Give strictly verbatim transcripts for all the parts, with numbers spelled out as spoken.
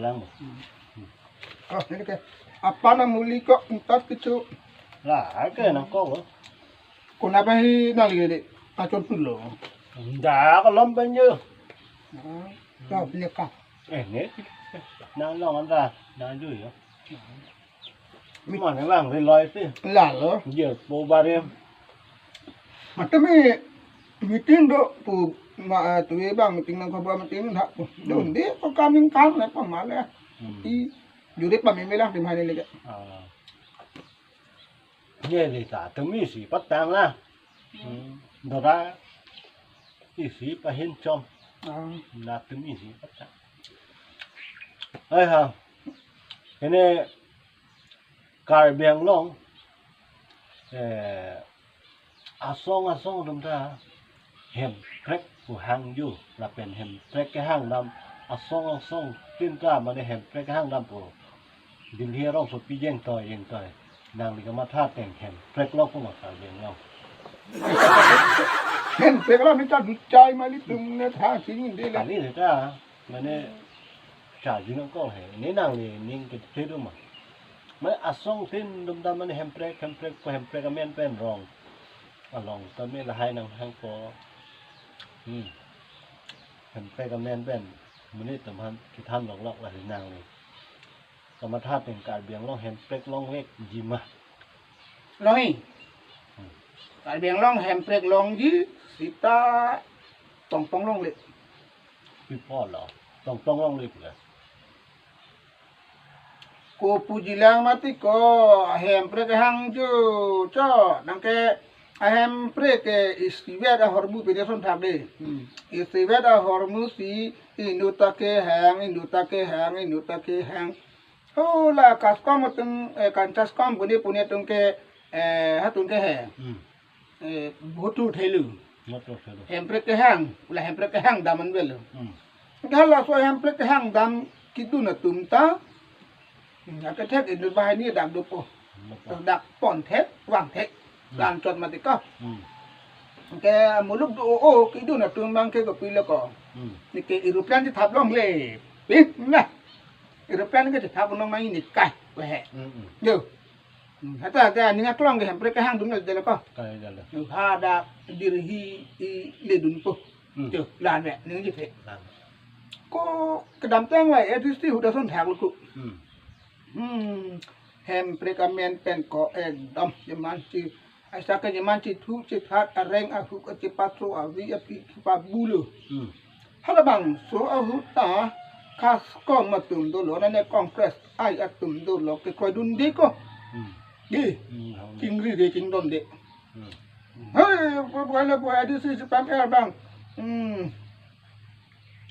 Lang. Oh, ini ke. Apa na muli kok entat kecu? Lah, ke nangkok lo. Kuna bahi nali de. Pacon pulo. Nda kolom banyu. Hmm. Kau beli kah? Eh, ne. Nang long anda, nang ju yo. Mana bang, riloi ti. Lalo. Dia po barim. Mata mi meeting do pu ma, eh, tuwe bang meeting nang khobor meeting hak pu. Hmm. Dun di ko coming kan na pamale. Hmm. I juri pamimila di mana lagi. Ah. Ye le ta tumi si patang la. Hmm. Dora isi pahin chom. Ah. La tumi si patang. Ai ha. Ini Karbi Anglong, eh, asong asong atum ta hemprek pu hang ju, lapen hemprek kehang dam asong asong tin ta mane hemprek kehang dam pu. Delhi arongsopi jeng toi jeng toi. Nangli kamatha teng hemprek lo pu ma Karbi Anglong. Hemprek lo mi ta duchai mali tum ne tha sini de la. Kali ne ta. Mane charging ko he. Ini nangli ning ke thedu ma. Mane asong tin dum dam mane hemprek, hemprek ko hemprek amen pen rong. Along ta me lahai nanghang ko. Hmm. Hemprek amen pen. Mane tum han kithan lok lok la nangli. Kamatha teng Karbi Anglong hemprek longvek ji ma. Longji. Hmm. Karbi Anglong hemprek longji seta tongtong longle. Pi pulo, tongtong longle pula. Ko puji lang mati ko, hemprek hang ju, cho, nangke hemprek ke isivet ahormu pede son thak de. Hmm. Isivet ahormu si inut ta kehang, inut ta kehang, inut ta kehang. Oh, la kaskom atum, eh, kan kaskom pune pune atum ke, eh, hatum ke he. Hmm. Eh, bhutu thelu. Bhutu thelu. Hemprek kehang, ula hemprek kehang dam an velo. Hmm. Ke halaso hemprek kehang dam kedun atum ta. Hmm, akethek inut banghini dak dopo. Dopo. Dak pon thek, vang thek. Hmm. Lan chot mati ko. Hmm. Ke muluk do o, o, kedun atum bang ke kopilo ko. Hmm. Neke aeroplane chethap longle. Pi, na. Aeroplane ke chethap nong mai ni kai, ko he. Hmm, hmm. Yo. Hmm, hata, hata, ninga klong ke hemprek kehang dun le dele ko. Kai dele. Yo, hadak Delhi i le dun po. Hmm. Yo, lan ve, ning ji phe. Lan. Ko kedamtang la, A D C huda son thak lo ko. Hmm. Hmm, hemprek amen pen ko ekdom, jeman si, aisa ke jeman si thu si that areng ahuk achipaso avi api chipabulo. Hmm. Halabangso ahut ta kaskom atum dolo, nane Congress ai atum dolo kekroi dun de ko. Hmm. De. Hmm, hang de. Chingri de chingdon de. Hmm. Hei, ko ko le ko A D C si pam er bang. Hmm.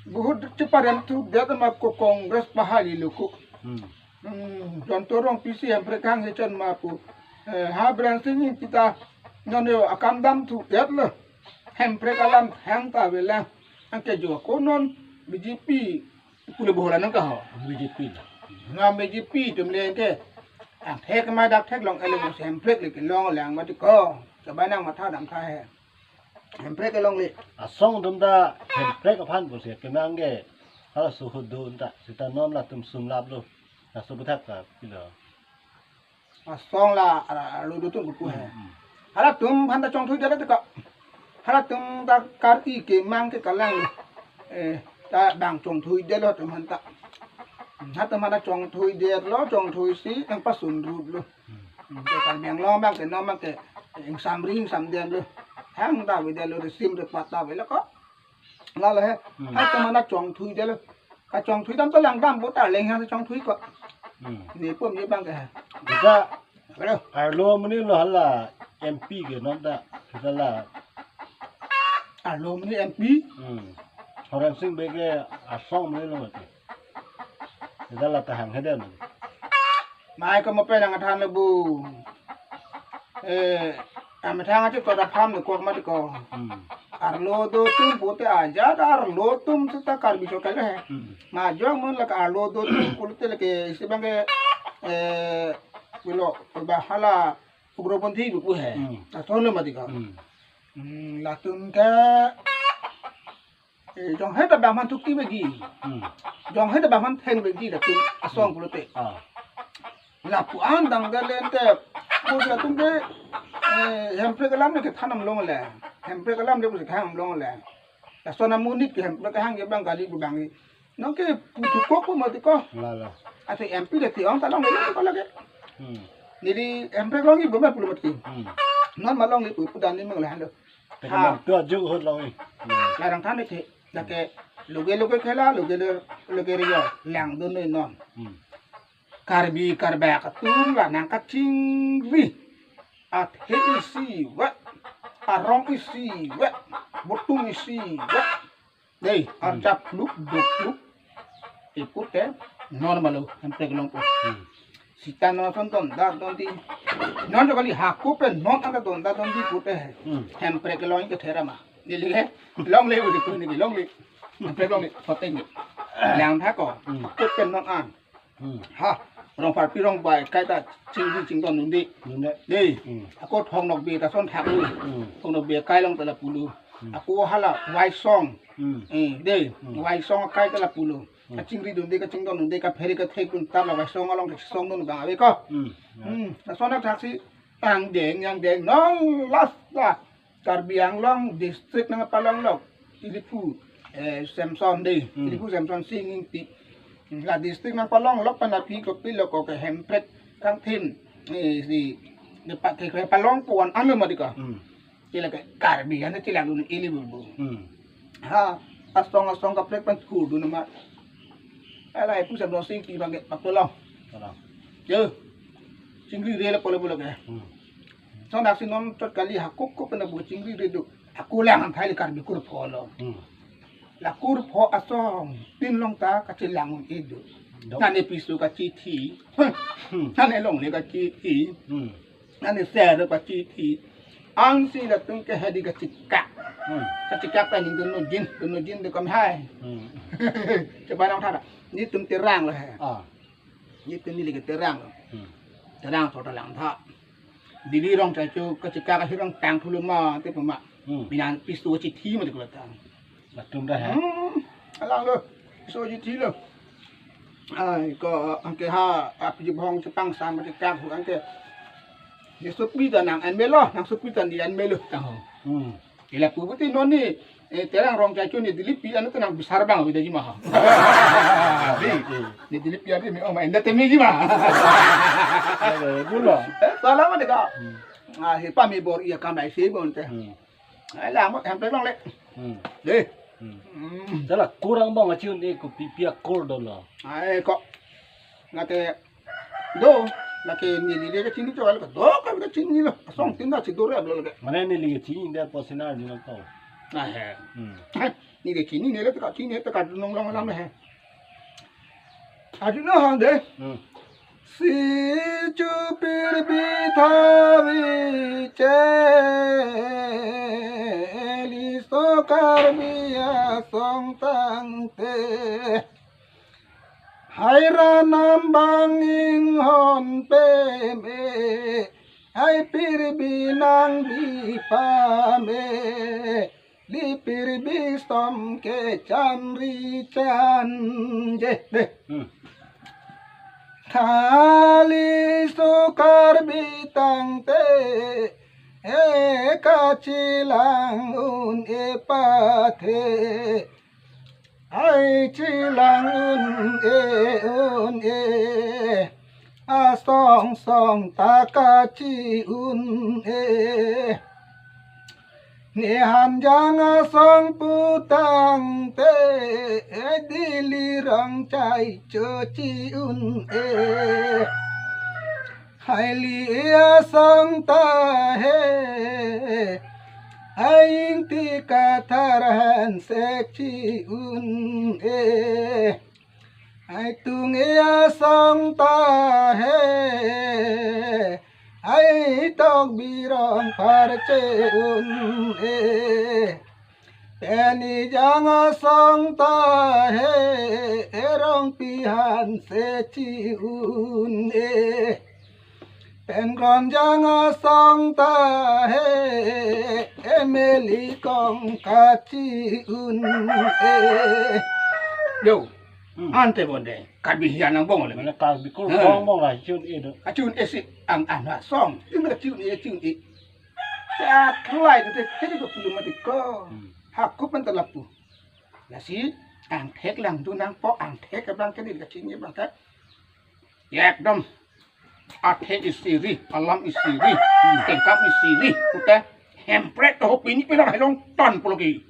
Bahut cheparem thu det ma ko Congress pahali lo ko. Hmm. Hmm, John Torong P C hemprek kehang hechan ma pu. Eh, ha Biren Singh Engleng ta non yo akam dam thu det lo. Hemprek alam hang ta vela. Anke jo ko non B J P pule bohola nang ka ho. B J P la. Na B J P atum le ke. Ang thek ma dak theklong ele hemprek le kelong lang mati ko. Chabai nang matha dam tha he. Hemprek kelongle. Asong atum ta hemprek aphan pusi kemang ke. Halaso ahut dun ta. Seta non latum sumlap lo. Laso aputhak ta pilo. Asong la arlo dotum pu he. Hmm, hmm. Halatum aphan ta chongthui det ta ka. Halatum ta kar-i kemang ke kalang. Eh, ta bang chongthui det lo atum aphan ta. Halatum aphan ta chongthui det lo, chongthui si nangpasun rup lo. Hmm. Hmm, ke Karbi Anglong bang ke non bang ke ingsam ri ingsam den lo. Hang ta ve det lo, resim repat ta ve lo ko. Lalo he. Hmm. Halatum aphan ta chongthui det lo. Kachongthui dam ta lang dam bo ta leng hang chongthui ko. Hmm. Ne pom ye bang ke he. Kita Halo. Arlo amonit lo hala M P ke non ta. Kita la. Arlo amonit M P? Hmm. Horensing Bey ke asong amonit lo mati. Kita la ta hang hede mati. Mai ko mo pe nang than le bu. Eh, amethang achi ko da pham le kok mati ko. Hmm. Arlo dotum pute ajat arlo atum seta Karbi so kali he. Hmm. Majong mun lake arlo dotum pute lake isi bang ke, eh, pulo ba hala ugroponthi pu he. Hmm. Ason lo mati ko. Hmm. Hmm, latum ke Eh, jong heta bang man thukti bagi. Hmm. Jong heta bang man theng bagi latum asong pulote. Ah. Lapu-an dang dalen te. Pu latum ke, eh, Hemprek alam le kethan damlongle. Hemprek alam le kethan damlongle. Lason amonit ke Hemprek hang ke bang kali bu bang. Nonke puthukok pu mati ko. La la. Ate M P le ti-ong ta longle ko lake. Hmm. Neli Hemprek longji bu ma pulo mati. Hmm. Non ma longle pu pu dan ni mang le halo. Te ha. Kalam tu ajuk hot longji. Hmm. Larang than ke. Lake loge loge khela, loge lo-, loge rio. Langdun noi non. Hmm. Karbi Karbak atum la nangkachingri. Athe isi wet. Arong isi wet. Botung isi wet. Dei, hmm, arjap luk duk luk. Ikut te normal lo, Hemprek long po. Hmm. Sita non son don da don di. Non jo kali hako pen non anda don da don di ikut te. Hmm. Hemprek long ke thera ma. Neli ke longle udi ko neli longle. Hemprek longle, hoteng ni. Langtha ko. Hmm. Ikut pen non an. Hmm. Ha, rong parpi rong bai kai ta chingri chingdon dunde. Dunde. Dei. Hmm. Ako Thong Nokbe ta son thak lu. Hmm. Thong Nokbe kai long ta lapulo. Hmm. Ako hala Waisong. Hmm. Eh, dei. Hmm. Waisong kai ta lapulo. Hmm. Kachingri dunde, kachingdon dunde, kaphere kathek dun ta la Waisong along kesong dun bang ave ko. Hmm. Hmm. Lason thaksi tang deng yang deng non last la. Karbi Anglong district nangpalong lok, Tilipu, eh, Samson dei, hmm, Tilipu Samson Sing Ingti. La district nangpalong lok pen aphi kopi lok ko ke Hemprek kangthim, eh, si, depak ke palong puan anu mati ko. Hmm. Chila ke Karbi anu chila dun ili bulbu. Hmm. Ha, asong asong kaprek pen kur dun ma. Ala ipu Samson Sing Ingti bang ke pakolong. Salam. Yo. Chingri rela polo polo ke. Hmm. Son aksi non tot kali hakuk kuk kena bu chingri redu. Ako lang an thai le Karbi kur pho lo. Hmm. La kur pho asong tin long ta kachelang un-e do. Dok. Nane piso kachethi. Hmm. Nane longle kachethi. Hmm. Nane ser kachethi. Ansi latum ke hedi kachekak. Hmm. Kachekak ta ning dunno jin, dunno jin de kam hai. Hmm. Chepa nang thara. Netum terang lo he. Ah. Netum neli ke terang lo. Hmm. Terang thot langtha. Dili rong chacho kachekak ahirang tang thulo ma te pama. Hmm. Binan piso chethi ma de kula tang. Latum dah he. Hmm. Alang lo. Piso chethi lo. Ai ko anke ha api bhong chepang sam kachekak hu anke. Ye supi ta nang an melo, nang supi ta di an melo tang ho. Hmm. Ila pu puti non ni, eh, terang rong chacho ni Dilipi anu tenang besar bang bida jima ha. Di, ni Dilipi adi me oh ma enda temi jima. Aduh, dulu. Eh, salam ada ka. Hmm. Ah, hepa mi bor iya kamai si bon te. Hmm. Ai la mo Hemprek longle. Hmm. Dei. Hmm. Hmm. Salah kurang bang achi un-e kopi pi akur dolo. Ai ko. Ngate do, lake neli le kachini cho, lake do ka kachini lo. Asong tin da si do re ablo lake. Mane neli kachini da posina ni lo to. Ah he. Hmm. Neli kachini neli ta kachini ta kadunong long lam he. Adu na ha de. Hmm. Si chupir bithavi che, liso Karbi asong tangte. Hai ranam bang inghon peme, hai pir binang bipame, lipir bisom ke chanri chanje. Deh. Hmm. Thali sukar bitangte, e kachelang un-e pathe. Ai chelang un-e un-e, asong song ta kachi un-e. Ne Hanjang asong putangte, Dili rong chai chochi un-e. Haili asong ta he, Ingti Kathar hanse chi un-e. Ai Tunge asong ta he, ai Tokbi rong parche un-e. Penijang asong ta he, Rongpi hanse chi un-e. Engkron jang asong ta he, emeli kong kachi-un e. Yo, Hmm. Ante bonde, Karbi hian angbong le. Mane Karbi kul Hmm. bong bong la chi-un e do. Kachi-un e si ang an asong, ing kachi-un e, chi-un e. Te aklai te te te ko pulu mati ko. Hmm. Hakup pen ta lapu. Lasi angthek langdun nangpo, angthek abang ke neli kachini abang ke. Ekdom. Athek isi ri, alam isi ri, tengkap isi ri, pute hemprek to pini pina hai longton pulo ke.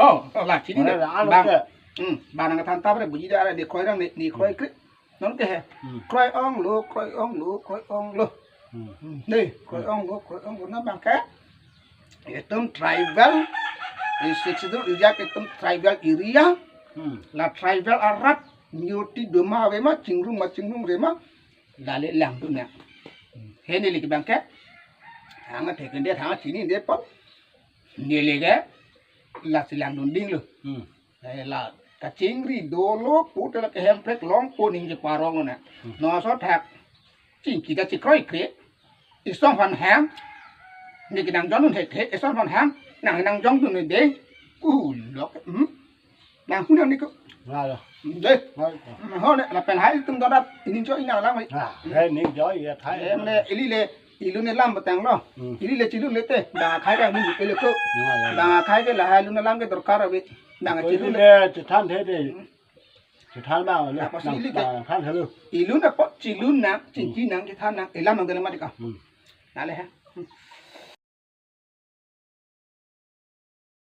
Oh, la chini Mana deh. Ada anu Bang. Ke? Hmm, bang nangkethan ta bre buji dara de kroi rang ne, ne kroi kri. Non ke he. Hmm. Kroi onglo, kroi onglo, kroi onglo. Hmm. Hmm, ne, kroi onglo, kroi onglo na bang ke. Itum tribal, di Sixth Schedule area ke itum tribal area. Hmm. La tribal arat, nirti doma ave ma, chingrum ma, chingrum re ma. Lale langdun na. He neli ke bang ke. Hang athe kende hang chini de po. Neli ke. Lasi langdun dinglo. Hmm. Eh, la kachingri dolo pute la ke hemprek longpo ningje parong na. Hmm. No so thak. Chingki ta chikroi kre. Isong hon hang. Neli ke nangjong dun hek hek. Isong hon hang. Nang nangjong dun de. Kulok. Hmm. Nang hunang ni ko. Nga lo. De. Nga lo. Ho ne lapen hai itum dodap ining jo inang lang hai. Ah, hai ni jo ya thai. Em le ili le ilun ne lam batang lo. Hmm. Ili le chilun le te. Bang akhai ka ni pele ko. Nga lo. Bang akhai ke lahai lun alam ke dorkar ave. Bang Ko chilun ili le. le chethan the de. Hmm. Chethan bang le. Apa sih Nang ili ke? bang than hello. Ilun apa chilun nang, chingki nang, chethan nang. Ilam nang dalam adika. Hmm. Nale ha. Hmm.